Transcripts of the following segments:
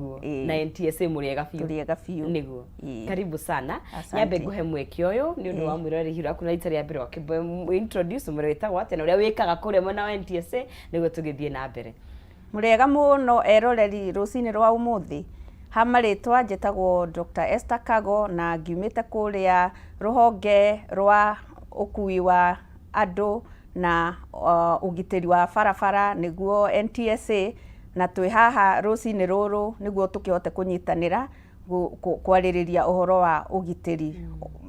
Ĩĩ. Na NTSA mũrĩega biũ. Tũrĩega biũ. Nĩguo. Ĩĩ. Karibu sana. Asante. Nyambe ngũhe mweke ũyũ nĩ ũndũ wa mwĩroreri hiũ waku na rita rĩa mbere wakĩmbe introduce mwĩrĩ wĩtagwo atĩa na ũrĩa wĩkaga kũrĩa mwena wa NTSA nĩguo tũgĩthiĩ na mbere. Mũrĩega mũno eroreri rũcinĩ rwa ũmũthĩ. Ha marĩtwa njĩtagwo Dr. Esther Kago na ngiumĩte kũrĩa rũhonge rwa ũkui wa andũ na ũgitĩri wa barabara nĩguo NTSA, na twĩ haha rũcinĩ rũrũ nĩguo tũkĩhote kũnyitanĩra kwarĩrĩria ũhoro wa ũgitĩri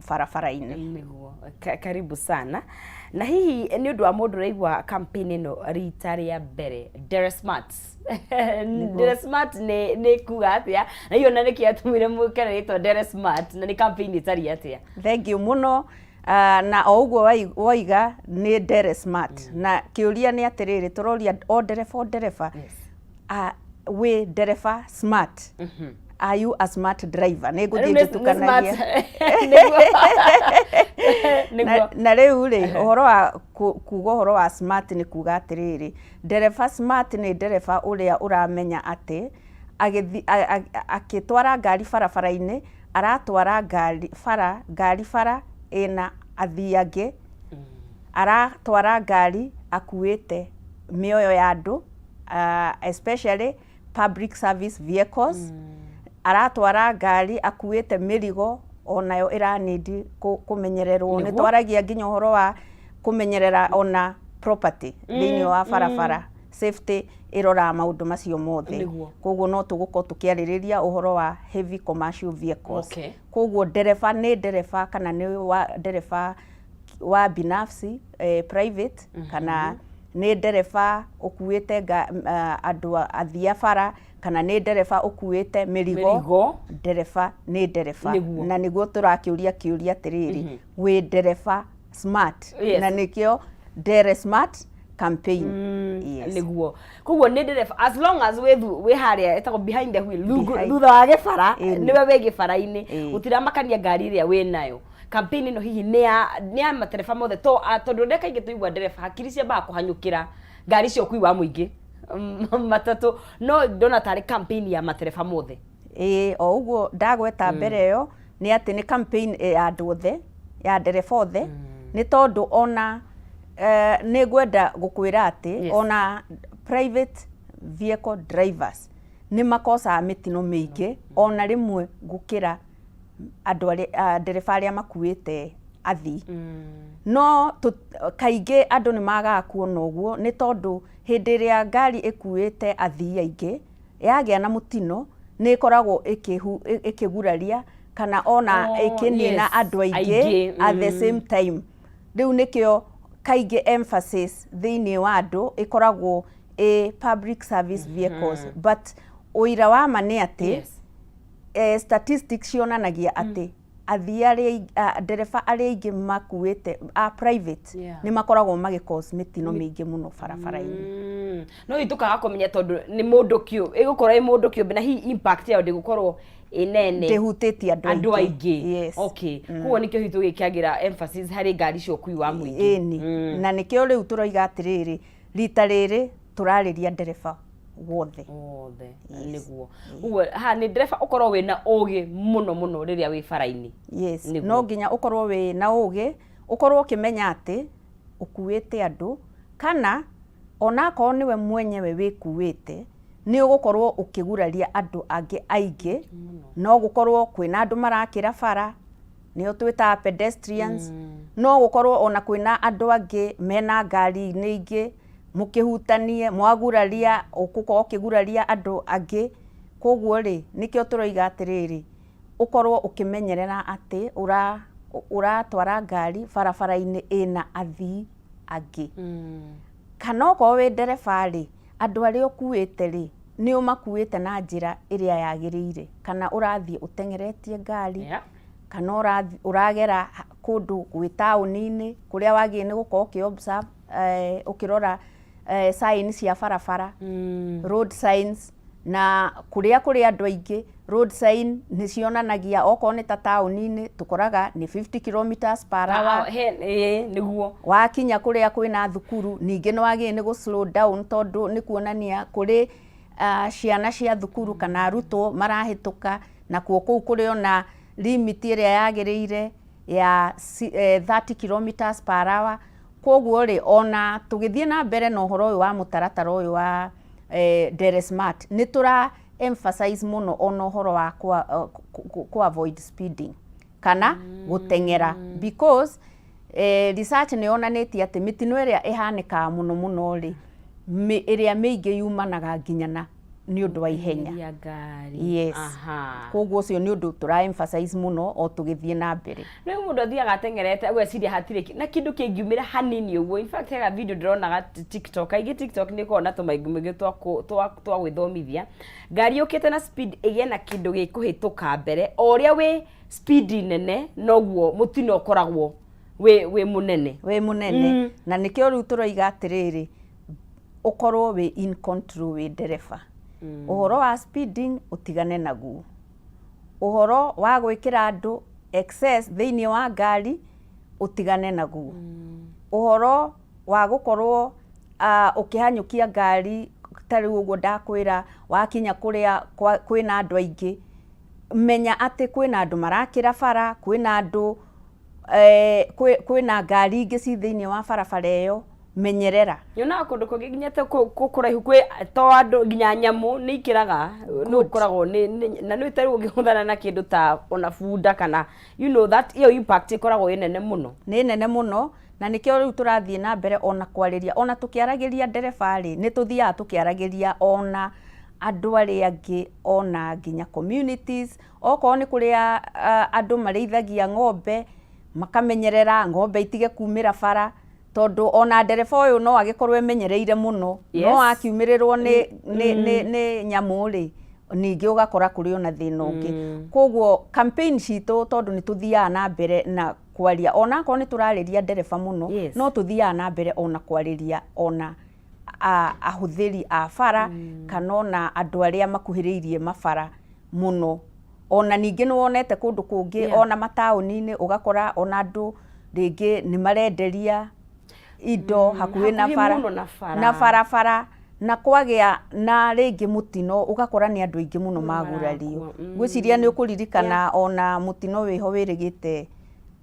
barabara-inĩ. Nĩguo. Karibu sana. Na hihi nĩ ũndũ wa mũndũ ũraigua campaign ĩno rita rĩa mbere, Ndere Smart. Ndere Smart nĩ kuga atĩa? Na hihi ona nĩkĩ yatũmire mũkere rĩtwa Ndere Smart na nĩ campaign ĩtariĩ atĩa? Thengiũ mũno. Na o ũguo woiga nĩ ndere smart. Na kĩũria nĩ atĩrĩrĩ, tũroria o ndereba o ndereba, wĩ ndereba smart? Are you a smart driver? Nĩ ngũthiĩ ngĩtukanagia. Na rĩu rĩ, ũhoro wa kuga ũhoro wa smart nĩ kuga atĩrĩrĩ, ndereba smart nĩ ndereba ũrĩa ũramenya atĩ agĩtwara ngari barabara-inĩ, aratwara ngari bara, ngari bara ĩna athii angĩ, aratwara ngari akuĩte mĩoyo ya andũ, especially public service vehicles, aratwara ngari akuĩte mĩrigo onayo ĩra need kũmenyererwo. Nĩ twaragia nginya ũhoro wa kũmenyerera ona property thĩinĩ wa barabara. Safety ĩroraga maũndũ macio mothe. Koguo no tũgũkorwo tũkĩarĩrĩria ũhoro wa heavy commercial vehicles. Koguo ndereba nĩ ndereba kana nĩ wa ndereba wa binafsi, private, kana nĩ ndereba ũkuĩte andũ athii a bara, kana nĩ ndereba ũkuĩte mĩrigo. Mĩrigo. Ndereba nĩ ndereba. Na nĩguo tũrakĩũria kĩũria atĩrĩrĩ, wĩ ndereba smart? Na nĩkĩo Ndere Smart campaign. Yes. Nĩguo. Koguo nĩ ndereba as long as wĩ wĩ harĩa ĩtagwo behind the wheel, Behind. thutha wa gĩbara, nĩwe wĩ gĩbara-inĩ, gũtiramakania ngari ĩrĩa wĩ nayo. Campaign ĩno hihi nĩ ya matereba mothe to tondũ ũrĩa kaingĩ tũigua ndereba hakiri ciambaga kũhanyũkĩra ngari cia ũkui wa mũingĩ, matatũ, no ndona tarĩ campaign ya matereba mothe. Ĩĩ, o ũguo ndagweta mbere ĩyo nĩ atĩ nĩ campaign ya andũ othe, ya ndereba othe, nĩ tondũ ona nĩ ngwenda gũkwĩra atĩ ona private vehicle drivers nĩ makocaga mĩtino mĩingĩ ona rĩmwe gũkĩra andũ arĩa ndereba arĩa makuĩte athii. No kaingĩ andũ nĩ magaga kuona ũguo nĩ tondũ hĩndĩ ĩrĩa ngari ĩkuĩte athii aingĩ yagĩa na mũtino nĩ ĩkoragwo ĩkĩguraria kana ona ĩkĩnina andũ aingĩ aingĩ, at the same time. Rĩu nĩkĩo kaingĩ emphasis thĩinĩ wa andũ ĩkoragwo ĩ public service vehicles, but ũira wa ma nĩ atĩ statistics cionanagia atĩ athii arĩa ndereba arĩa aingĩ makuĩte a private nĩ makoragwo magĩ cause mĩtino mĩingĩ mũno barabara-inĩ. No hihi tũkaga kũmenya tondũ nĩ mũndũ ĩgũkorwo ĩ mũndũ kĩũmbe na hihi impact yayo ndĩgũkorwo ĩnene. Ndĩhutĩtie andũ andũ aingĩ. Yes. Okay, koguo nĩkĩo hihi tũgĩkĩagĩra emphasis harĩ ngari cia ũkui wa mũingĩ. Ĩni, na nĩkĩo rĩu tũroiga atĩrĩrĩ, rita rĩrĩ tũrarĩria ndereba wothe. Othe. Nĩguo. Ũguo haha nĩ ndereba ũkorwo wĩna ũgĩ mũno mũno rĩrĩa wĩ bara-inĩ. Yes. Nĩguo. No nginya ũkorwo wĩ na ũgĩ, ũkorwo ũkĩmenya atĩ ũkuĩte andũ, kana onakorwo nĩwe mwenyewe wĩkuĩte, nĩ ũgũkorwo ũkĩguraria andũ angĩ aingĩ. No gũkorwo kwĩna andũ marakĩra bara, nĩo twĩtaga pedestrians, no gũkorwo ona kwĩna andũ angĩ mena ngari-inĩ ingĩ, mũkĩhutanie, mwaguraria, ũgũkorwo ũkĩguraria andũ angĩ. Koguo rĩ, nĩkĩo tũroiga atĩrĩrĩ, ũkorwo ũkĩmenyerera atĩ ũratwara ngari barabara-inĩ ĩna athii angĩ. Kana okorwo wĩ ndereba rĩ, andũ arĩa ũkuĩte rĩ, nĩ ũmakuĩte na njĩra ĩrĩa yagĩrĩire, kana ũrathiĩ ũteng'eretie ngari, kana ũragera kũndũ gwĩ taũni-inĩ kũrĩa wagĩrĩire nĩ gũkorwo ũkĩ observe, ũkĩrora sign cia barabara, road signs, na kũrĩa kũrĩ andũ aingĩ road sign nĩ cionanagia okorwo nĩ ta taũni-inĩ tũkoraga nĩ 50 kilometers per hour. Ĩĩ, nĩguo. Wakinya kũrĩa kwĩna thukuru ningĩ nĩ wagĩrĩire nĩ gũ slow down tondũ nĩ kuonania kũrĩ Ciana cia thukuru kana arutwo marahĩtũka, nakuo kũu kũrĩ ona limit ĩrĩa yagĩrĩire ya 30 kilometers per hour. Koguo rĩ, ona tũgĩthiĩ na mbere na ũhoro ũyũ wa mũtaratara ũyũ wa Ndere Smart, nĩ tũra emphasize mũno ona ũhoro wa kũ avoid speeding kana gũteng'era, because research nĩ yonanĩtie atĩ mĩtino ĩrĩa ĩhanĩkaga mũno mũno rĩ, ĩrĩa mĩingĩ yumanaga nginya na nĩ ũndũ wa ihenya. Gũteng'eria ngari. Yes. Koguo ũcio nĩ ũndũ tũra emphasize mũno o tũgĩthiĩ na mbere. Rĩu mũndũ athiaga ateng'erete agwĩciria hatirĩ na kĩndũ kĩngiumĩra hanini ũguo. In fact, hega video ndĩronaga TikTok. Kaingĩ TikTok nĩ ĩkoragwo na tũmaingĩ maingĩ twa gwĩthomithia. Ngari yũkĩte na speed ĩgĩe na kĩndũ gĩkũhĩtũka mbere, o ũrĩa wĩ speed nene noguo mũtino ũkoragwo wĩ mũnene. Wĩ mũnene. Na nĩkĩo rĩu tũroiga atĩrĩrĩ, ũkorwo wĩ in control wĩ ndereba. Ũhoro wa speeding ũtigane naguo, ũhoro wa gwĩkĩra andũ excess thĩinĩ wa ngari ũtigane naguo, ũhoro wa gũkorwo ũkĩhanyũkia ngari ta rĩu ũguo ndakwĩra, wakinya kũrĩa kwĩna andũ aingĩ, menya atĩ kwĩna andũ marakĩra bara, kwĩna andũ kwĩna ngari ingĩ ci thĩinĩ wa barabara ĩyo, menyerera. Nyonaga kũndũ kũngĩ nginya ta kũraihu kwĩ to andũ, nginya nyamũ nĩ ikĩraga nĩ ũkoragwo na nĩ tarĩu ũngĩhũthana na kĩndũ ta ona bunda kana you know that ĩyo impact ĩkoragwo ĩ nene mũno. Nĩ nene mũno, na nĩkĩo rĩu tũrathiĩ na mbere ona kwarĩria, ona tũkĩaragĩria ndereba rĩ, nĩ tũthiaga tũkĩaragĩria ona andũ arĩa angĩ, ona nginya communities, okorwo nĩ kũrĩa andũ marĩithagia ng'ombe, makamenyerera ng'ombe itige kumĩra bara, tondũ ona ndereba ũyũ no agĩkorwo emenyereire mũno, no akiumĩrĩrwo nĩ nyamũ rĩ, ningĩ ũgakora kũrĩ ona thĩna ũngĩ. Koguo campaign citũ, tondũ nĩ tũthiaga na mbere na kwaria, ona akorwo nĩ tũrarĩria ndereba mũno, no tũthiaga na mbere ona kwarĩria ona ahũthĩri a bara, kana ona andũ arĩa makuhĩrĩirie mabara mũno. Ona ningĩ nĩ wonete kũndũ kũngĩ, ona mataũni-inĩ ũgakora ona andũ rĩngĩ nĩ marenderia indo hakuhĩ na hakuhĩ bara mũno na bara. Na barabara, na kwagĩa na rĩngĩ mũtino ũgakora nĩ andũ aingĩ mũno magurario. Marakua. Ngwĩciria nĩ ũkũririkana ona mũtino wĩho wĩrĩgĩte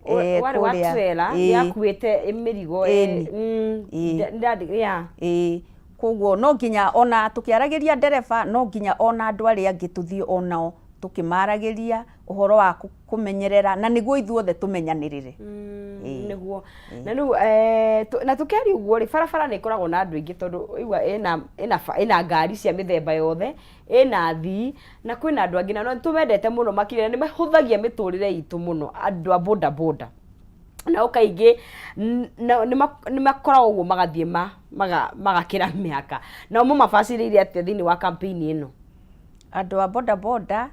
warĩ wa kũrĩa trailer yakuĩte mĩrigo. Ĩni. Yeah. Ĩĩ, koguo no nginya ona tũkĩaragĩria ndereba, no nginya ona andũ arĩa angĩ tũthiĩ onao tũkĩmaragĩria ũhoro wa kũmenyerera, na nĩguo ithuothe tũmenyanĩrĩre. Ĩĩ. Nĩguo na rĩu na tũkĩaria ũguo rĩ, barabara nĩ ĩkoragwo na andũ aingĩ, tondũ igua ĩna ngari cia mĩthemba yothe, ĩna athii na kwĩna andũ angĩ, na no tũmendete mũno makĩria, na nĩ mahũthagia mĩtũrĩre itũ mũno, andũ a boda boda. Nao kaingĩ nĩ makoragwo ũguo magathiĩ magakĩra mĩhaka. Nao mũmabacĩrĩire atĩa thĩinĩ wa campaign ĩno? Andũ a boda boda,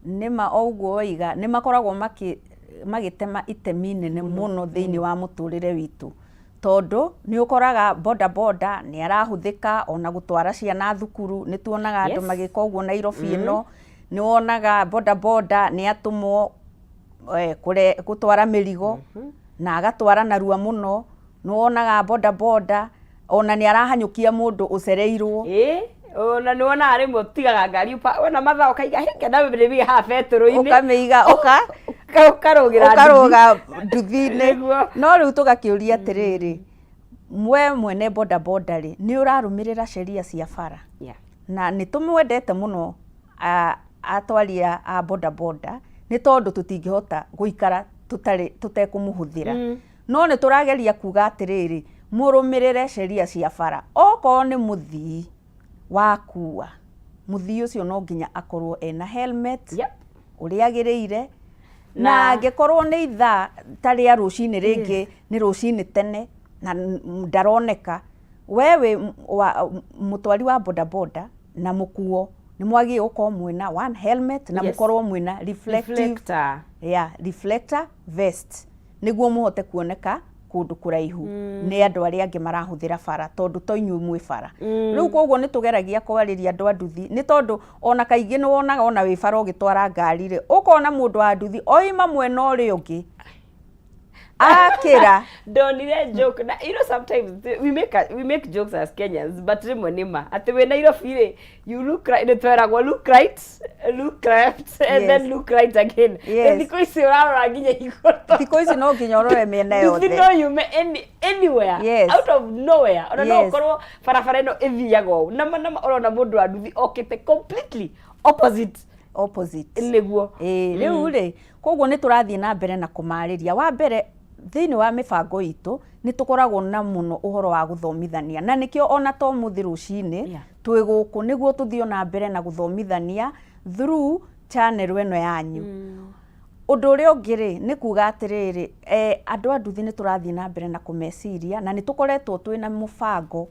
nĩma o ũguo woiga, nĩ makoragwo magĩtema itemi nene mũno thĩinĩ wa mũtũrĩre witũ, tondũ nĩ ũkoraga boda boda nĩ arahũthĩka ona gũtwara ciana thukuru. Nĩ tuonaga andũ magĩka ũguo Nairobi ĩno. Nĩ wonaga boda boda nĩ atũmwo gũtwara mĩrigo na agatwara narua mũno. Nĩ wonaga boda boda ona nĩ arahanyũkia mũndũ ũcereirwo. Ĩĩ, ona nĩ wonaga rĩmwe ũtigaga ngari wona mathaa ũkaiga hinga na rĩmwe haha betũrũ-inĩ. Ũkamĩiga ũka ũkarũgĩra nduthi. Ũkarũga nduthi-inĩ. Nĩguo. No rĩu tũgakĩũria atĩrĩrĩ, we mwene boda boda rĩ, nĩ ũrarũmĩrĩra sheria cia bara? Na nĩ tũmwendete mũno atwaria a boda boda, nĩ tondũ tũtingĩhota gũikara tũtarĩ tũtekũmũhũthĩra. No nĩ tũrageria kuga atĩrĩrĩ, mũrũmĩrĩre sheria cia bara. Okorwo nĩ mũthii wakua, mũthii ũcio no nginya akorwo ena helmet ũrĩa agĩrĩire, na angĩkorwo nĩ ithaa ta rĩa rũcinĩ, rĩngĩ nĩ rũcinĩ tene na ndaroneka, we wĩ mũtwari wa boda boda na mũkuo nĩ mwagĩrĩirwo gũkorwo mwĩna one helmet na mũkorwo mwĩna reflective reflector. Yeah, reflector vest, nĩguo mũhote kuoneka kũndũ kũraihu nĩ andũ arĩa angĩ marahũthĩra bara, tondũ to inyuĩ mwĩ bara. Rĩu koguo nĩ tũgeragia kwarĩria andũ a nduthi, nĩ tondũ ona kaingĩ nĩ wonaga ona wĩ bara ũgĩtwara ngari rĩ, ũkona mũndũ wa nduthi oima mwena ũrĩa ũngĩ. Akĩra. Ndonire joke na you know sometimes we make jokes as Kenyans, but rĩmwe nĩ ma atĩ wĩ Nairobi rĩ, you look right, nĩ tweragwo look right, look left and then look right again. Thikũ ici ũrarora nginya igũrũ. Thikũ ici no nginya ũrore mĩena Nduthi yothe. no yume anywhere, out of nowhere. Ona no ũkorwo barabara ĩno ĩthiaga ũũ nama nama, ũrona mũndũ wa nduthi okĩte completely opposite. Opposite. Nĩguo. Ĩĩ, rĩu rĩ, koguo nĩ tũrathiĩ na mbere na kũmarĩria. Wa mbere, thĩinĩ wa mĩbango itũ nĩ tũkoragwo na mũno ũhoro wa gũthomithania, na nĩkĩo ona to mũthĩ rũcinĩ twĩ gũkũ nĩguo tũthiĩ na mbere na gũthomithania through channel ĩno yanyu. Ũndũ ũrĩa ũngĩ rĩ, nĩ kuga atĩrĩrĩ, andũ a nduthi nĩ tũrathiĩ na mbere na kũmeciria, na nĩ tũkoretwo twĩna mũbango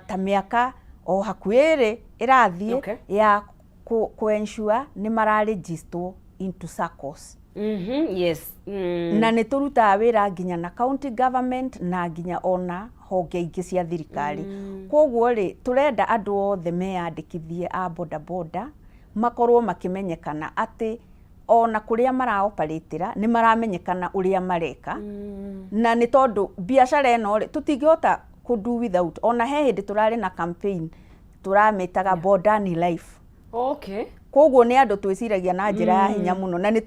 ta mĩaka o hakuhĩ ĩrĩ ĩrathiĩ ya kũ ensure nĩ mararegistwo into SACCOs. Na nĩ tũrutaga wĩra nginya na county government na nginya ona honge ingĩ cia thirikari. Koguo rĩ, tũrenda andũ othe meyandĩkithie a boda boda makorwo makĩmenyekana atĩ ona kũrĩa maraoparĩtĩra nĩ maramenyekana ũrĩa mareka. Na nĩ tondũ biacara ĩno rĩ, tũtingĩhota kũ do without. Ona he hĩndĩ tũrarĩ na campaign tũramĩtaga Bodani Life. Koguo nĩ andũ twĩciragia na njĩra ya hinya mũno, na nĩ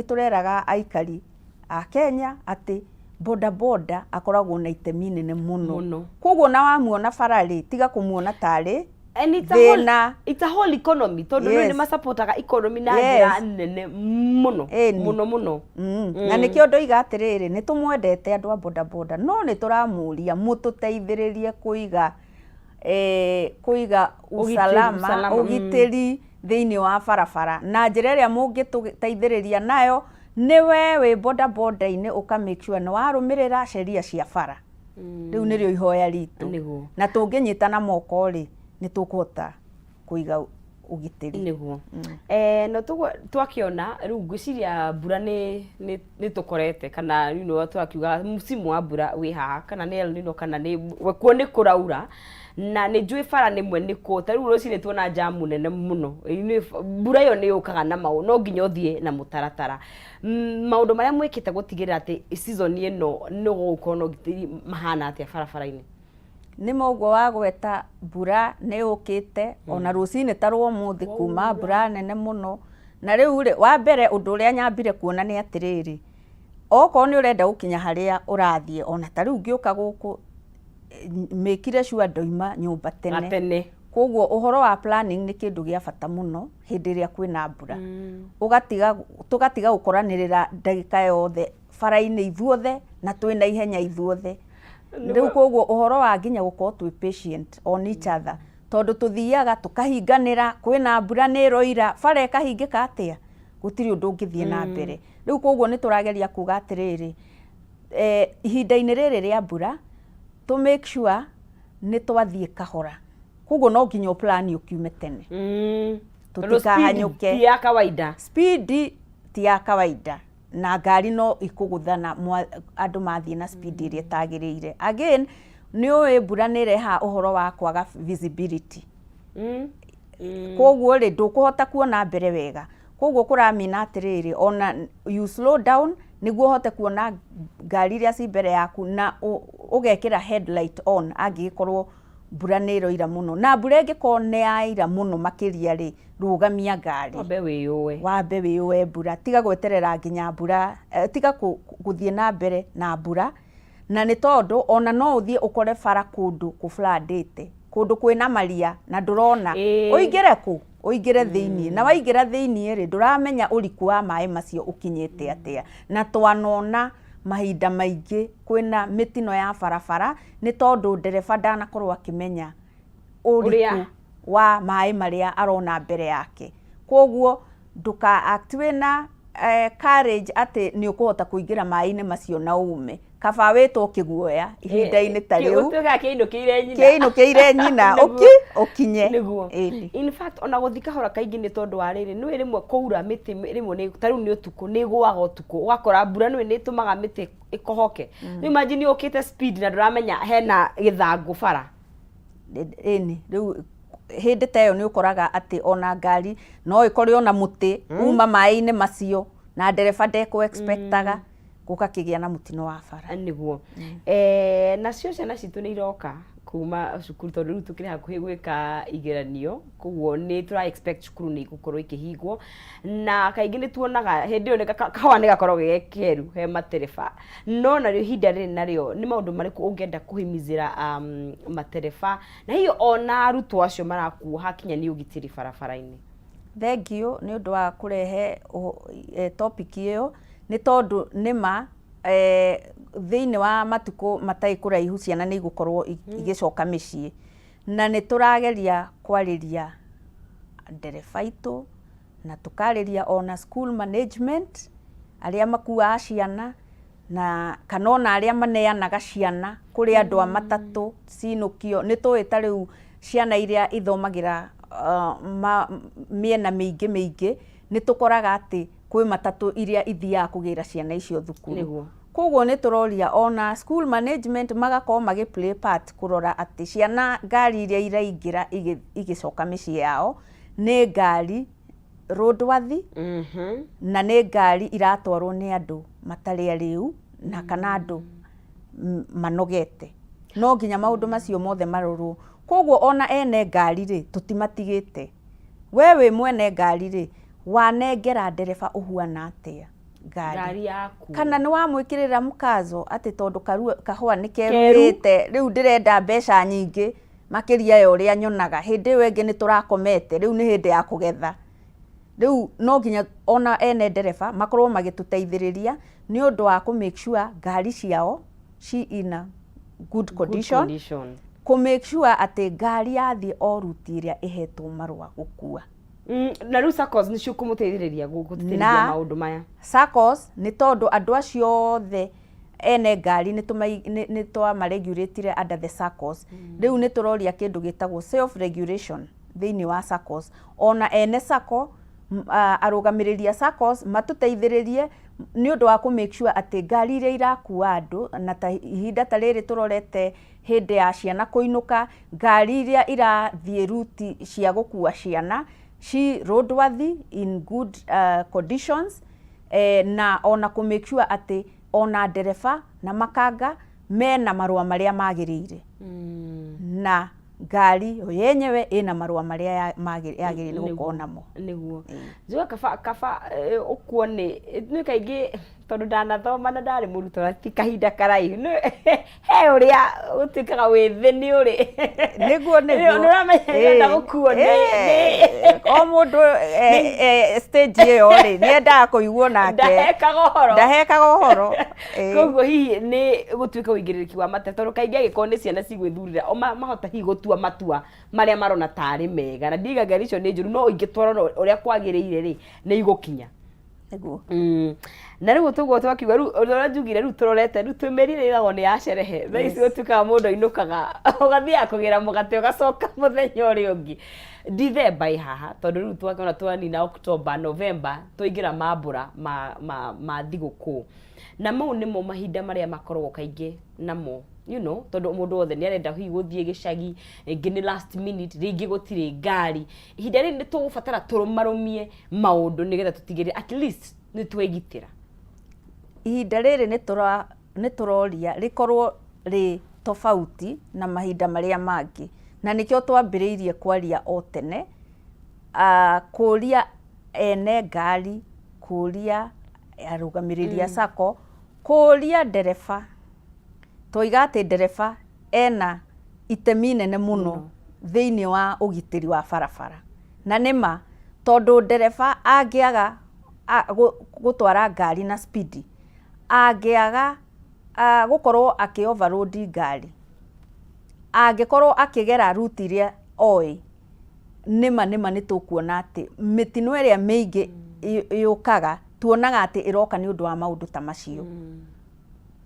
tũreraga aikari a Kenya atĩ boda boda akoragwo na itemi nene mũno. Mũno. Koguo na wamuona bara rĩ, tiga kũmuona tarĩ And it's a whole, thĩna. it's a whole economy, tondũ rĩu nĩ masapotaga economy na njĩra nene mũno. Mũno mũno. Na nĩkĩo ndoiga atĩrĩrĩ, nĩ tũmwendete andũ a boda boda, no nĩ tũramũria mũtũteithĩrĩrie kũiga usalama, usalama, ũgitĩri thĩinĩ wa barabara. Na njĩra ĩrĩa mũngĩtũteithĩrĩria nayo nĩ we wĩ boda boda-inĩ ũka make sure nĩ warũmĩrĩra sheria cia bara. Rĩu nĩrĩo ihoya ritũ. Na tũngĩnyitana moko rĩ, nĩ tũkũhota kũiga ũgitĩri. Nĩguo. No tũguo twakĩona rĩu ngwĩciria mbura nĩ tũkorete kana tũrakiuga msimu wa mbura wĩ haha, kana nĩ El Nino kana nĩ kuo nĩ kũraura, na nĩ njũĩ bara nĩmwe nĩ kũ ta rĩu rũcinĩ tuona jamu nene mũno. Mbura ĩyo nĩ yũkaga na maũ, no nginya ũthiĩ na mũtaratara. Maũndũ marĩa mwĩkĩte gũtigĩrĩra atĩ season ĩno nĩ gũgũkorwo na ũgitĩri mahana atĩa barabara-inĩ? Nĩ ma ũguo wagweta, mbura nĩ yũkĩte. Ona rũcinĩ ta rwa ũmũthĩ kuma mbura nene mũno. Na rĩu rĩ, wa mbere ũndũ ũrĩa nyambire kuona nĩ atĩrĩrĩ, okorwo nĩ ũrenda gũkinya harĩa ũrathiĩ, ona ta rĩu ngĩũka gũkũ, mĩkire sure ndoima nyũmba tene. Gatene. Koguo ũhoro wa planning nĩ kĩndũ gĩa bata mũno hĩndĩ ĩrĩa kwĩna mbura. Ũgatiga tũgatiga gũkoranĩrĩra ndagĩka yothe bara-inĩ ithuothe na twĩna ihenya ithuothe. Rĩu koguo ũhoro wa nginya gũkorwo twĩ patient on each other, tondũ tũthiaga tũkahinganĩra, kwĩna mbura nĩ ĩroira, bara ĩkahingĩka atĩa, gũtirĩ ũndũ ũngĩthiĩ na mbere. Rĩu koguo nĩ tũrageria kuga atĩrĩrĩ, ihinda-inĩ rĩrĩ rĩa mbura tũ make sure nĩ twathiĩ kahora. Koguo no nginya ũplan ũkiume tene. Tũtikahanyũke. Speed ti ya kawaida. Speed ti ya kawaida, na ngari no ikũgũthana andũ mathiĩ na speed ĩrĩa ĩtagĩrĩire. Again, nĩ ũĩ mbura nĩ ĩrehaga ũhoro wa kwaga visibility. Koguo rĩ, ndũkũhota kuona mbere wega. Koguo kũramina atĩrĩrĩ, ona you slow down nĩguo ũhote kuona ngari iria ci mbere yaku, na ũgekĩra headlight on angĩgĩkorwo mbura nĩ ĩroira mũno. Na mbura ĩngĩkorwo nĩ yaira mũno makĩria rĩ, rũgamia ngari. Wambe wĩyũe. Wambe wĩyũe mbura, tiga gweterera nginya mbura, tiga gũthiĩ na mbere na mbura. Na nĩ tondũ ona no ũthiĩ ũkore bara kũndũ kũ-floodĩte, kũndũ kwĩna maria na ndũrona. Ũingĩre kũ? Ũingĩre thĩiniĩ. Na waingĩra thĩiniĩ rĩ, ndũramenya ũriku wa maĩ macio ũkinyĩte atĩa. Na twanona mahinda maingĩ kwĩna mĩtino ya barabara nĩ tondũ ndereba ndanakorwo akĩmenya ũriku wa maĩ marĩa arona mbere yake. Koguo ndũka act wĩna courage atĩ nĩ ũkũhota kũingĩra maĩ-inĩ macio na ume. Kaba wĩtwo kĩguoya ihinda-inĩ ta rĩu. Gũtuĩkaga kĩinũkĩire nyina. Kĩinũkĩire nyina. Ũkinye. Nĩguo. Ĩni. In fact, ona gũthiĩ kahora kaingĩ nĩ tondũ wa rĩrĩ, nĩũĩ rĩmwe kũura mĩtĩ rĩmwe nĩ ta rĩu nĩ ũtukũ, nĩ ĩgũaga ũtukũ, ũgakora mbura nĩũĩ nĩ ĩtũmaga mĩtĩ ĩkohoke. Rĩu imagine ũkĩte speed na ndũramenya hena gĩthangũ bara. Ĩni, rĩu hĩndĩ ta ĩyo nĩ ũkoraga atĩ ona ngari no ĩkore ona mũtĩ uma maĩ-inĩ macio. Na ndereba ndekũ expectaga gũgakĩgĩa na mũtino wa bara. Nĩguo. Nacio ciana citũ nĩ iroka kuma cukuru, tondũ rĩu tũkĩrĩ hakuhĩ gwĩka igeranio, koguo nĩ tũra expect cukuru nĩ igũkorwo ikĩhingwo, na kaingĩ nĩ tuonaga hĩndĩ ĩyo kahũa nĩ gakoragwo ge keru he matereba. No narĩo ihinda rĩrĩ narĩo, nĩ maũndũ marĩkũ ũngĩenda kũhimizĩra matereba na hihi ona arutwo acio marakuo hakinya nĩ ũgitĩri barabara-inĩ? Thengiũ nĩ ũndũ wa kũrehe topic ĩyo, nĩ tondũ nĩma thĩinĩ wa matukũ matarĩ kũraihu ciana nĩ igũkorwo igĩcoka mĩciĩ. Na nĩ tũrageria kwarĩria ndereba aitũ, na tũkarĩria ona school management, arĩa makuaga ciana, na kana ona arĩa maneanaga ciana kũrĩ andũ a matatũ cinũkio. Nĩ tũĩ ta rĩu ciana iria ithomagĩra mĩena mĩingĩ mĩingĩ, nĩ tũkoraga atĩ kwĩ matatũ iria ithiaga kũgĩra ciana icio thukuru. Koguo nĩ tũroria ona school management magakorwo magĩ play part kũrora atĩ ciana, ngari iria iraingĩra igĩcoka mĩciĩ yao nĩ ngari roadworthy, na nĩ ngari iratwarwo nĩ andũ matarĩ arĩu na kana andũ manogete. No nginya maũndũ macio mothe marorwo. Koguo ona ene ngari rĩ, tũtimatigĩte. We wĩ mwene ngari rĩ, wanengera ndereba ũhuana atĩa ngari? Ngari yaku. Kana nĩ wamwĩkĩrĩra mkazo atĩ tondũ kahũa nĩ keruhĩte, rĩu ndĩrenda mbeca nyingĩ makĩria ya ũrĩa nyonaga. Hĩndĩ ĩyo ĩngĩ nĩ tũrakomete, rĩu nĩ hĩndĩ ya kũgetha. Rĩu no nginya ona ene ndereba makorwo magĩtũteithĩrĩria nĩ ũndũ wa kũ make sure ngari ciao ci in a good condition, good condition. Kũ make sure atĩ ngari yathiĩ o ruti ĩrĩa ĩhetwo marũa gũkua. Na rĩu SACCOS nĩcio kũmũteithĩrĩria gũtĩtĩrithia maũndũ maya. SACCOS, nĩ tondũ andũ acio othe ene ngari nĩ twamaregulatire under the SACCOS. Rĩu nĩ tũroria kĩndũ gĩtagwo self regulation thĩinĩ wa SACCOS. Ona ene SACCO, arũgamĩrĩri a SACCOS matũteithĩrĩrie nĩ ũndũ wa kũ make sure atĩ ngari iria irakua andũ, na ta ihinda ta rĩrĩ tũrorete hĩndĩ ya ciana kũinũka, ngari iria irathiĩ ruti cia gũkua ciana ci roadworthy, in good conditions, na ona kũ make sure atĩ ona ndereba na makanga mena marũa marĩa magĩrĩire, na ngari yo yenyewe ĩna marũa marĩa yagĩrĩire gũkorwo namo. Nĩguo njuga kaba ũkuo nĩ kaingĩ, tondũ ndanathoma na ndarĩ mũrutwo na ti kahinda karaihu, he ũrĩa ũtuĩkaga wĩ thĩ nĩ ũrĩ Nĩguo. Nĩ ũramenya nĩrenda gũkuo nĩ O mũndũ stage ĩyo rĩ, nĩ endaga kũiguo nake ndahekaga ũhoro. Ndahekaga ũhoro. Koguo hihi nĩ gũtuĩka ũigĩrĩrĩki wa mate, tondũ kaingĩ angĩkorwo nĩ ciana cigwĩthurĩra, o mahota hihi gũtua matua marĩa marona tarĩ mega, na ndiga ngari icio nĩ njũru, no ingĩtwarwo ũrĩa kwagĩrĩire rĩ, nĩ igũkinya. Na rĩu tũguo twakiuga, rĩu ũrĩa njugire, rĩu tũrorete, rĩu twĩ mĩeri ĩrĩa ĩragwo nĩ ya cerehe. Thaa ici gũtuĩkaga mũndũ ainũkaga ũgathiaga kũgĩra mũgate, ũgacoka mũthenya ũrĩa ũngĩ. Dithemba ĩ haha, tondũ rĩu twakĩona twanina October, November, twaingĩra mambũra ma thigũkũ, na mau nĩmo mahinda marĩa makoragwo kaingĩ namo, tondũ mũndũ wothe nĩ arenda hihi gũthiĩ gĩcagi, rĩngĩ nĩ last minute, rĩngĩ gũtirĩ ngari. Ihinda rĩrĩ nĩ tũgũbatara tũrũmarũmie maũndũ nĩgetha tũtigĩrĩre at least nĩ twegitĩra. Ihinda rĩrĩ nĩ tũroria rĩkorwo rĩ tofauti na mahinda marĩa mangĩ, na nĩkĩo twambĩrĩirie kwaria o tene, kũria ene ngari, kũria arũgamĩrĩri a SACCO, kũria ndereba. Twaiga atĩ ndereba ena itemi inene mũno thĩinĩ wa ũgitĩri wa barabara, na nĩma, tondũ ndereba angĩaga gũtwara ngari na speed, angĩaga gũkorwo akĩ overload ngari, angĩkorwo akĩgera route iria oĩ, nĩma nĩ tũkuona atĩ mĩtino ĩrĩa mĩingĩ yũkaga, tuonaga atĩ ĩroka nĩ ũndũ wa maũndũ ta macio.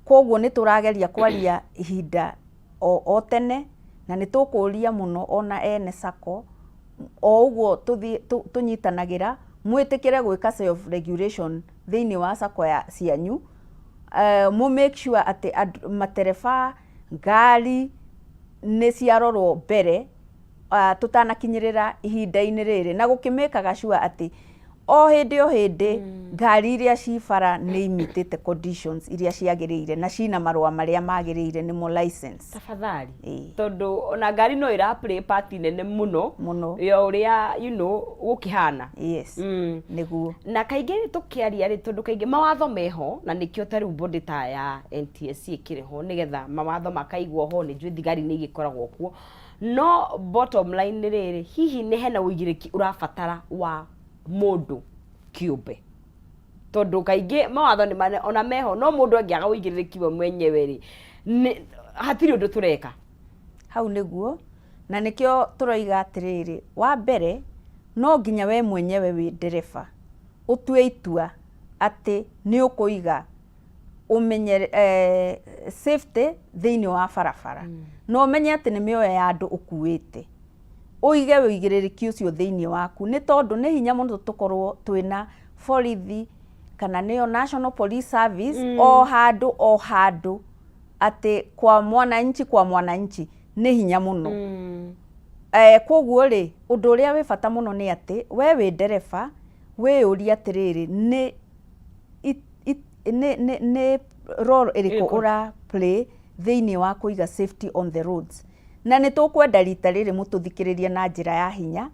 Koguo nĩ tũrageria kwaria ihinda o tene, na nĩ tũkũria mũno ona ene SACCO, o ũguo tũnyitanagĩra, mwĩtĩkĩre gwĩka self regulation thĩinĩ wa SACCO ya cianyu, mũ make sure atĩ matereba, ngari nĩ ciarorwo mbere tũtanakinyĩrĩra ihinda-inĩ rĩrĩ, na gũkĩmĩkaga sure atĩ O hĩndĩ o hĩndĩ ngari iria ci bara nĩ imitĩte conditions iria ciagĩrĩire na cina marũa marĩa magĩrĩire nĩmo license. Tafadhali. Ĩĩ. Tondũ ona ngari no ĩra play part nene mũno Mũno. ya ũrĩa gũkĩhana. Yes. Nĩguo. Na kaingĩ tũkĩaria rĩ, tondũ kaingĩ mawatho meho, na nĩkĩo ta rĩu body ta ya NTSC ĩkĩrĩ ho nĩgetha mawatho makaigwo ho, nĩ njũĩ thigari nĩ igĩkoragwo kuo, no bottom line nĩ rĩrĩ, hihi nĩ hena ũigĩrĩki ũrabatara wa mũndũ kĩũmbe? Tondũ kaingĩ mawatho nĩ mane ona meho, no mũndũ angĩaga ũigĩrĩrĩki we mwenyewe rĩ, hatirĩ ũndũ tũreka. Hau nĩguo, na nĩkĩo tũroiga atĩrĩrĩ, wa mbere no nginya we mwenyewe wĩ ndereba ũtue itua atĩ nĩ ũkũiga ũmenyere safety thĩinĩ wa barabara, na ũmenye atĩ nĩ mĩoyo ya andũ ũkuĩte. Ũige ũigĩrĩrĩki ũcio thĩinĩ waku, nĩ tondũ nĩ hinya mũno tũkorwo twĩna borithi kana nĩyo National Police Service o handũ o handũ, atĩ kwa mwananchi kwa mwananchi nĩ hinya mũno. Koguo rĩ, ũndũ ũrĩa wĩ bata mũno nĩ atĩ we wĩ ndereba wĩyũrie atĩrĩrĩ, nĩ nĩ role ĩrĩkũ ũra play thĩinĩ wa kũiga safety on the roads. Na nĩ tũkwenda rita rĩrĩ mũtũthikĩrĩrie na njĩra ya hinya,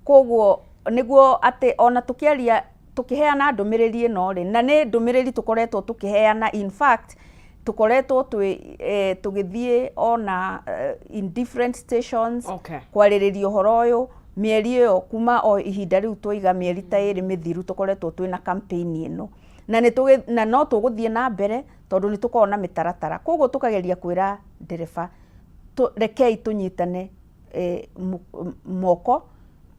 koguo nĩguo atĩ ona tũkĩaria tũkĩheana ndũmĩrĩri ĩno rĩ, na nĩ ndũmĩrĩri tũkoretwo tũkĩheana, in fact tũkoretwo tũgĩthiĩ ona in different stations kwarĩrĩria ũhoro ũyũ mĩeri ĩyo kuma o ihinda rĩu twaiga mĩeri ta 2 mĩthiru tũkoretwo twĩna campaign ĩno, na nĩ na no tũgũthiĩ na mbere tondũ nĩ tũkoragwo na mĩtaratara. Koguo tũkageria kwĩra ndereba rekei tũnyitane moko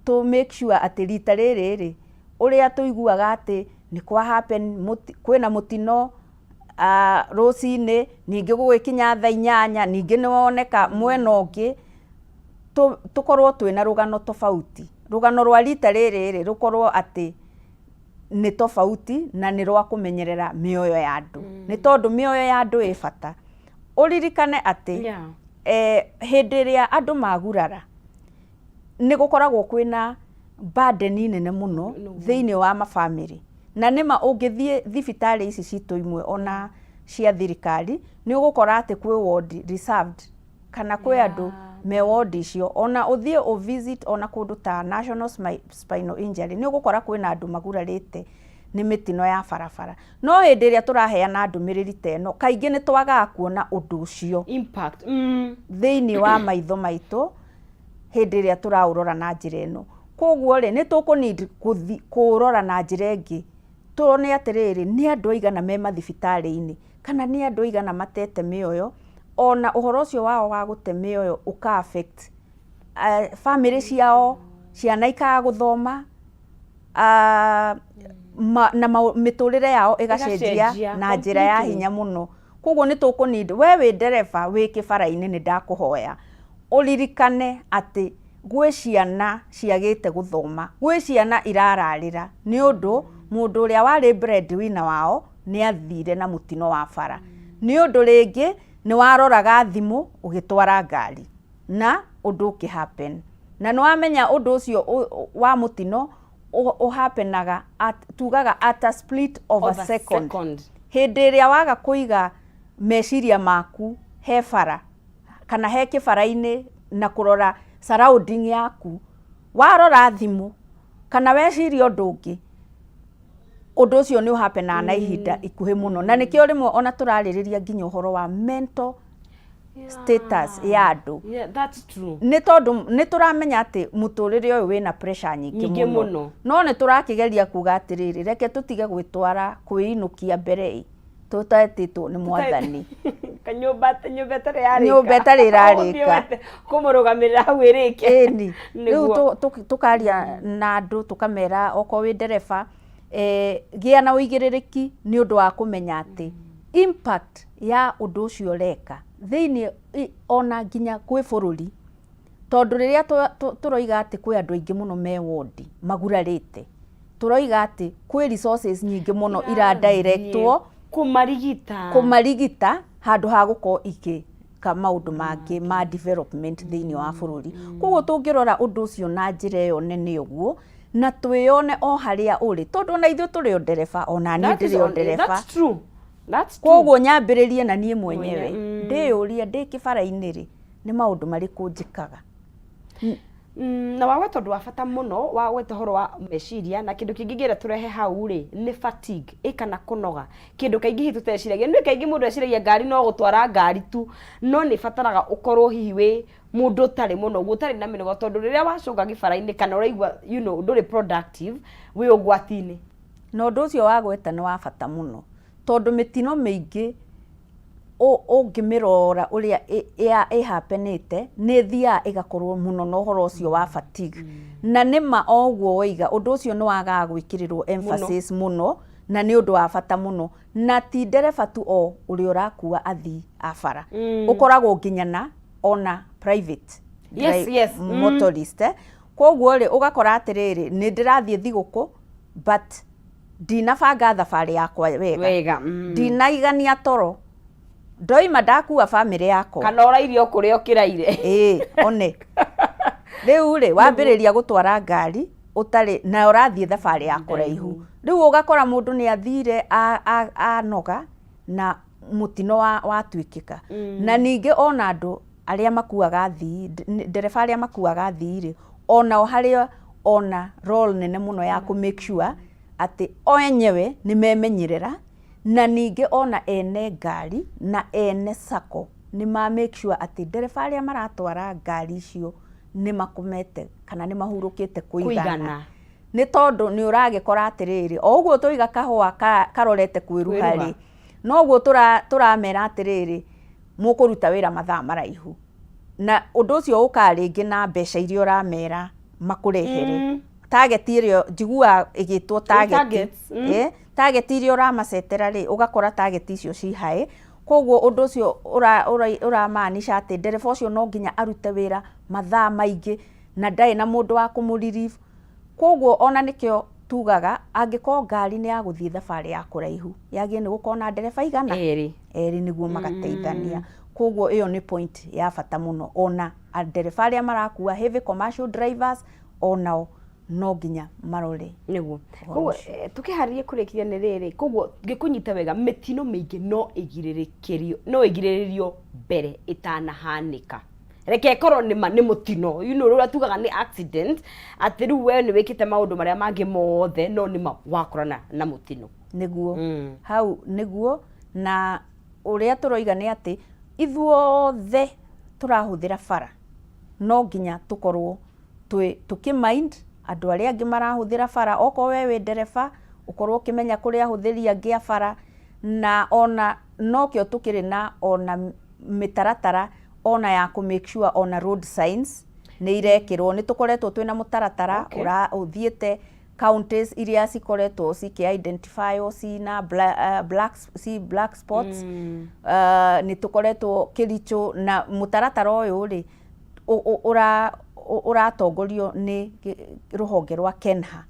tũ make sure atĩ rita rĩrĩ rĩ, ũrĩa tũiguaga atĩ nĩ kwa happen kwĩna mũtino rũcinĩ, ningĩ gũgĩkinya thaa 8 ningĩ nĩ woneka mwena ũngĩ, tũkorwo twĩna rũgano tofauti. Rũgano rwa rita rĩrĩ rĩ, rũkorwo atĩ nĩ tofauti na nĩ rwa kũmenyerera mĩoyo ya andũ. Nĩ tondũ mĩoyo ya andũ ĩ bata. Ũririkane atĩ hĩndĩ ĩrĩa andũ magurara, nĩ gũkoragwo kwĩna burden nene mũno thĩinĩ wa mabamĩrĩ. Na nĩma ũngĩthiĩ thibitarĩ ici citũ imwe ona cia thirikari, nĩ ũgũkora atĩ kwĩ ward reserved kana kwĩ andũ me ward icio. Ona ũthiĩ ũ visit ona kũndũ ta National Spinal Injury, nĩ ũgũkora kwĩna andũ magurarĩte nĩ mĩtino ya barabara. No hĩndĩ ĩrĩa tũraheana ndũmĩrĩri ta ĩno, kaingĩ nĩ twagaga kuona ũndũ ũcio impact thĩinĩ wa maitho maitũ hĩndĩ ĩrĩa tũraũrora na njĩra ĩno. Koguo rĩ, nĩ tũkũ need kũũrora na njĩra ĩngĩ, tuone atĩrĩrĩ, nĩ andũ aigana me mathibitarĩ-inĩ, kana nĩ andũ aigana matete mĩoyo, ona ũhoro ũcio wao wa gũte mĩoyo ũka affect bamĩrĩ ciao, ciana ikaga gũthoma, na mĩtũrĩre yao ĩgacenjia na njĩra ya hinya mũno. Koguo nĩ tũkũ need, we wĩ ndereba wĩ kĩbara-inĩ, nĩ ndakũhoya ũririkane atĩ gwĩ ciana ciagĩte gũthoma, gwĩ ciana irararĩra nĩ ũndũ mũndũ ũrĩa warĩ breadwinner wao nĩ athire na mũtino wa bara. Nĩ ũndũ rĩngĩ nĩ waroraga thimũ ũgĩtwara ngari na ũndũ ũkĩ happen. Na nĩ wamenya ũndũ ũcio wa mũtino ũhappenaga at, tugaga at a split of a second. Hĩndĩ ĩrĩa waga kũiga meciria maku he bara kana he kĩbara-inĩ na kũrora surrounding yaku, warora thimũ kana weciria ũndũ ũngĩ, ũndũ ũcio nĩ ũhappenaga na ihinda ikuhĩ mũno. Na nĩkĩo rĩmwe ona tũrarĩrĩria nginya ũhoro wa mental status ya andũ. Yeah, that's true. Nĩ tondũ nĩ tũramenya atĩ mũtũrĩre ũyũ wĩna pressure nyingĩ mũno, no nĩ tũrakĩgeria kuga atĩrĩrĩ, reke tũtige gwĩtwara kwĩinũkia mbere ĩ tũtetĩtwo nĩ mwathani. Kanyũmba, nyũmba ĩtarĩ yarĩka. Nyũmba ĩtarĩ ĩrarĩka. Kũmũrũgamĩrĩra hau ĩrĩke. Ĩni. Rĩu tũkaria na andũ tũkamera okorwo wĩ ndereba, gĩa na ũigĩrĩrĩki nĩ ũndũ wa kũmenya atĩ impact ya ũndũ ũcio ũreka thĩinĩ ona nginya kwĩ bũrũri. Tondũ rĩrĩa tũroiga atĩ kwĩ andũ aingĩ mũno me wondi magurarĩte, tũroiga atĩ kwĩ resources nyingĩ mũno iradirectwo kũmarigita, kũmarigita handũ ha gũkorwo igĩka maũndũ mangĩ ma development thĩinĩ wa bũrũri. Koguo tũngĩrora ũndũ ũcio na njĩra ĩyo nene ũguo, Na twĩyone o harĩa ũrĩ, tondũ ona ithuĩ tũrĩ o ndereba, ona niĩ That is ndĩrĩ o ndereba. That's true. That's true. Koguo nyambĩrĩrie na niĩ mwenyewe, Mwenye. ndĩyũrie ndĩ kĩbara-inĩ rĩ, nĩ maũndũ marĩkũ njĩkaga. Na wagweta ũndũ wa bata mũno, wagweta ũhoro wa meciria, na kĩndũ kĩngĩ ngĩenda tũrehe hau rĩ, nĩ fatigue ĩ kana kũnoga. Kĩndũ kaingĩ hihi tũteciragia, nĩ kaingĩ mũndũ eciragia ngari no gũtwara ngari tu, no nĩ ĩbataraga ũkorwo hihi wĩ mũndũ ũtarĩ mũnogu, ũtarĩ na mĩnoga, tondũ rĩrĩa wacũnga gĩbara-inĩ kana ũraigua ndũrĩ productive, wĩ ũgwati-inĩ. Na ũndũ ũcio wagweta nĩ wa bata mũno, tondũ mĩtino mĩingĩ ũngĩmĩrora ũrĩa ĩhapenĩte, nĩ ĩthiaga ĩgakorwo mũno na ũhoro ũcio wa fatigue. Na nĩ ma o ũguo woiga, ũndũ ũcio nĩ wagaga gwĩkĩrĩrwo emphasis mũno, na nĩ ũndũ wa bata mũno. Na ti ndereba tu o ũrĩa ũrakua athii a bara, ũkoragwo nginya na ona private motorist. Koguo rĩ, ũgakora atĩrĩrĩ, nĩ ndĩrathiĩ thigũkũ but ndinabanga thabarĩ yakwa wega, Wega. Ndinaigania toro, ndoima ndakua bamĩrĩ yakwa. Kana ũrairie o kũrĩa ũkĩraire. Ĩĩ, one rĩu rĩ, wambĩrĩria gũtwara ngari ũtarĩ na ũrathiĩ thabarĩ ya kũraihu, rĩu ũgakora mũndũ nĩ athire anoga na mũtino watuĩkĩka. Na ningĩ ona andũ arĩa makuaga athii, ndereba arĩa makuaga athii rĩ, onao harĩ ona role nene mũno ya kũ make sure atĩ o enyewe nĩ memenyerera, na ningĩ ona ene ngari na ene sacco nĩ ma make sure atĩ ndereba arĩa maratwara ngari icio nĩ makomete kana nĩ mahurũkĩte kũigana. Kũigana. Nĩ tondũ nĩ ũragĩkora atĩrĩrĩ, o ũguo tũiga kahũa karorete kwĩruha Kwĩruha. rĩ, noguo tũramera atĩrĩrĩ, mũkũruta wĩra mathaa maraihu, na ũndũ ũcio ũkaga rĩngĩ na mbeca iria ũramera makũrehere, target ĩrĩa njiguaga ĩgĩtwo target, Targets. Target iria ũramacetera rĩ, ũgakora target icio ci high. Koguo ũndũ ũcio ũramaanisha atĩ ndereba ũcio no nginya arute wĩra mathaa maingĩ na ndarĩ na mũndũ wa kũmũ-relieve. Koguo ona nĩkĩo tugaga angĩkorwo ngari nĩ ya gũthiĩ thabarĩ ya kũraihu, yagĩrĩire nĩ gũkorwo na ndereba igana? Erĩ. Erĩ, nĩguo magateithania. Koguo ĩyo nĩ point ya bata mũno. Ona ndereba arĩa marakua heavy commercial drivers, onao no nginya marore Nĩguo. ũhoro Koguo ũcio. Tũkĩharĩria kũrĩkĩria nĩ rĩrĩ, koguo ngĩkũnyita wega, mĩtino mĩingĩ no ĩgirĩrĩkĩrio, no ĩgirĩrĩrio mbere ĩtanahanĩka. Reke ĩkorwo nĩ ma nĩ mũtino, ũrĩa tugaga nĩ accident, atĩ rĩu we nĩ wĩkĩte maũndũ marĩa mangĩ mothe, no nĩ ma wakorana na mũtino. Nĩguo. Hau nĩguo, na ũrĩa tũroiga nĩ atĩ ithuothe tũrahũthĩra bara no nginya tũkorwo twĩ tũkĩ mind andũ arĩa angĩ marahũthĩra bara. Okorwo we wĩ ndereba, ũkorwo ũkĩmenya kũrĩ ahũthĩri angĩ a bara. Na ona nokĩo tũkĩrĩ na ona mĩtaratara ona ya kũ make sure ona road signs nĩ irekĩrwo. Nĩ tũkoretwo twĩna mũtaratara ũra ũthiĩte counties iria cikoretwo cikĩ identify cina black, ci black spots. Nĩ tũkoretwo Kericho, na mũtaratara ũyũ rĩ, ũratongorio nĩ rũhonge rwa KENHA,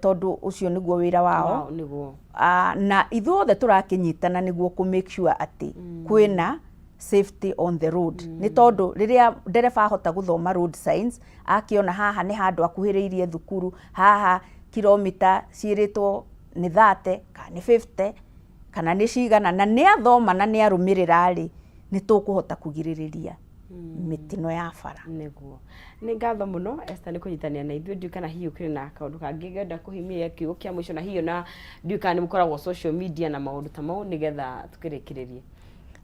tondũ ũcio nĩguo wĩra wao. Wao, nĩguo. Na ithuothe tũrakĩnyitana nĩguo kũ make sure atĩ kwĩna safety on the road, nĩ tondũ rĩrĩa ndereba ahota gũthoma road signs, akĩona haha nĩ handũ akuhĩrĩirie thukuru, haha kilomita ciĩrĩtwo nĩ 30 kana nĩ 50 kana nĩ cigana, na nĩ athoma na nĩ arũmĩrĩra rĩ, nĩ tũkũhota kũgirĩrĩria mĩtino ya bara. Nĩguo. Nĩ ngatho mũno, Esther, nĩ kũnyitanĩra na ithuĩ. Ndiũĩ kana hihi ũkĩrĩ na kaũndũ kangĩ ngenda kũhimia, kiugo kĩa mũico, na hihi ona ndiũĩ kana nĩ mũkoragwo social media na maũndũ ta mau, nĩgetha tũkĩrĩkĩrĩrie.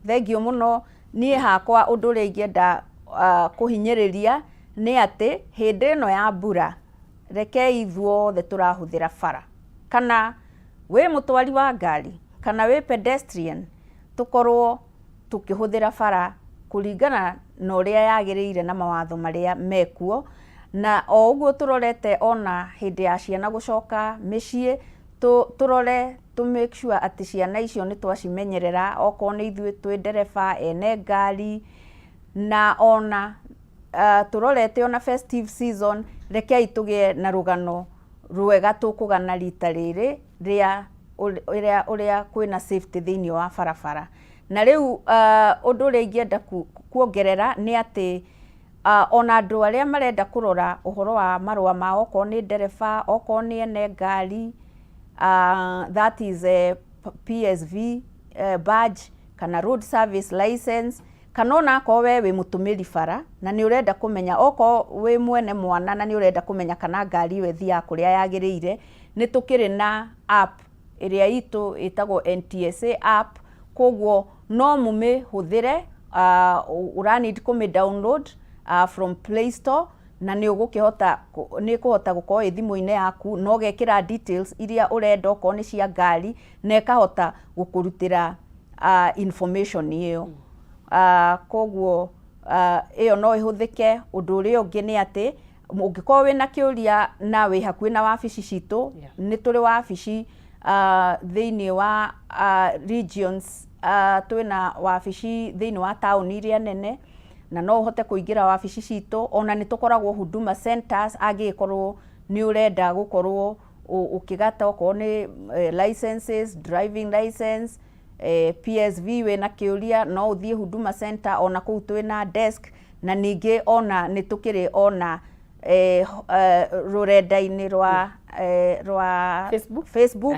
Thengiũ mũno. Niĩ hakwa ũndũ ũrĩa ingĩenda kũhinyĩrĩria nĩ atĩ hĩndĩ ĩno ya mbura, rekei ithuothe tũrahũthĩra bara, kana wĩ mũtwari wa ngari kana wĩ pedestrian, tũkorwo tũkĩhũthĩra bara kũringana na ũrĩa yagĩrĩire na mawatho marĩa mekuo. Na o ũguo tũrorete ona hĩndĩ ya ciana gũcoka mĩciĩ, tũrore tũ make sure atĩ ciana icio nĩ twacimenyerera, okorwo nĩ ithuĩ twĩ ndereba ene ngari. Na ona tũrorete ona festive season, rekei tũgĩe na rũgano rwega tũkũgana rita rĩrĩ rĩa ũrĩa kwĩna safety thĩinĩ wa barabara. Na rĩu ũndũ ũrĩa ingĩenda kuongerera nĩ atĩ Ona andũ arĩa marenda kũrora ũhoro wa marũa mao, okorwo nĩ ndereba, okorwo nĩ ene ngari, that is PSV badge kana road service license, kana ona akorwo we wĩ mũtũmĩri bara na nĩ ũrenda kũmenya, okorwo wĩ mwene mwana na nĩ ũrenda kũmenya kana ngari ĩyo ĩthiaga kũrĩa yagĩrĩire, nĩ tũkĩrĩ na app ĩrĩa itũ ĩtagwo NTSA app. Koguo no mũmĩhũthĩre, ũra need kũmĩ download from Play Store, na nĩ ũgũkĩhota, nĩ ĩkũhota gũkorwo ĩ thimũ-inĩ yaku, na ũgekĩra details iria ũrenda, okorwo nĩ cia ngari, na ĩkahota gũkũrutĩra information ĩyo. Koguo ĩyo no ĩhũthĩke. Ũndũ ũrĩa ũngĩ nĩ atĩ ũngĩkorwo wĩna kĩũria na wĩ hakuhĩ na wabici citũ, nĩ tũrĩ wabici thĩinĩ wa regions, twĩna wabici thĩinĩ wa taũni iria nene, na no ũhote kũingĩra wabici citũ. Ona nĩ tũkoragwo Huduma Centers, angĩgĩkorwo nĩ ũrenda gũkorwo ũkĩgata okorwo nĩ licenses, driving license, PSV, wĩna kĩũria, no ũthiĩ Huduma Center, ona kũu twĩna desk. Na ningĩ ona nĩ tũkĩrĩ ona rũrenda-inĩ rwa Facebook? Facebook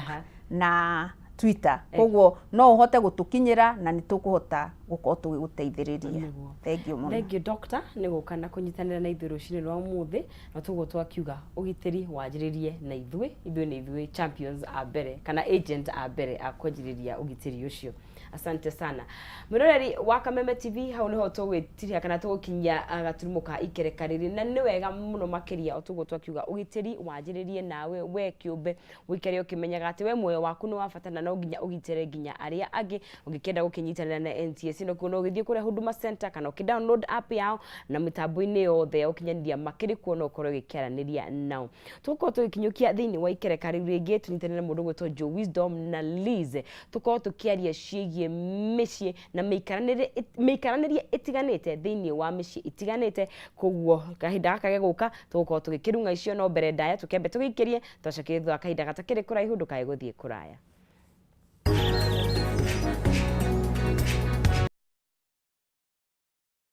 na Twitter. Koguo no ũhote gũtũkinyĩra na nĩ tũkũhota gũkorwo tũgĩgũteithĩrĩria. Thank you mũno. Thank you, doctor, nĩ gũka na kũnyitanĩra na ithuĩ rũcinĩ rwa ũmũthĩ. Na toguo twakiuga, ũgitĩri wanjĩrĩrie na ithuĩ. Ithuĩ nĩ ithuĩ champions a mbere kana agent a mbere a kwanjĩrĩria ũgitĩri ũcio. Asante sana, mwĩroreri wa Kameme TV. Hau niho tũgwĩtiria kana tũgũkinyia gaturumo ka ikereka rĩrĩ, na nĩ wega mũno makĩria. O toguo twakiuga, ũgitĩri wanjĩrĩrie nawe we kĩũmbe, ũikare ũkĩmenyaga atĩ we muoyo waku nĩ wa bata na no nginya ũgitĩre nginya arĩa angĩ. Ũngĩkĩenda gũkĩnyitanĩra na NTSA, no kuo no ũgĩthiĩ kũrĩa Huduma Center kana ũkĩ download app yao, na mĩtambo-inĩ yothe ya ũkinyanĩria makĩrĩ kuo, no ũkorwo ũgĩkĩaranĩria nao. Tũgũkorwo tũgĩkinyũkia thĩinĩ wa ikereka rĩu rĩngĩ, tũnyitanĩre na mũndũ ũgwĩtwo Joe Wisdom na Liz, tũkorwo tũkĩaria ciĩgiĩ mĩciĩ na mĩikaranĩrie ĩtiganĩte thĩinĩ wa mĩciĩ itiganĩte. Koguo kahinda gaka gegũka tũgũkorwo tũgĩkĩrung'a icio, no mbere ndaya tũkĩambe tũgĩikĩrie, twacokie thutha wa kahinda gatakĩrĩ kũraihu. Ndũkae gũthiĩ kũraya.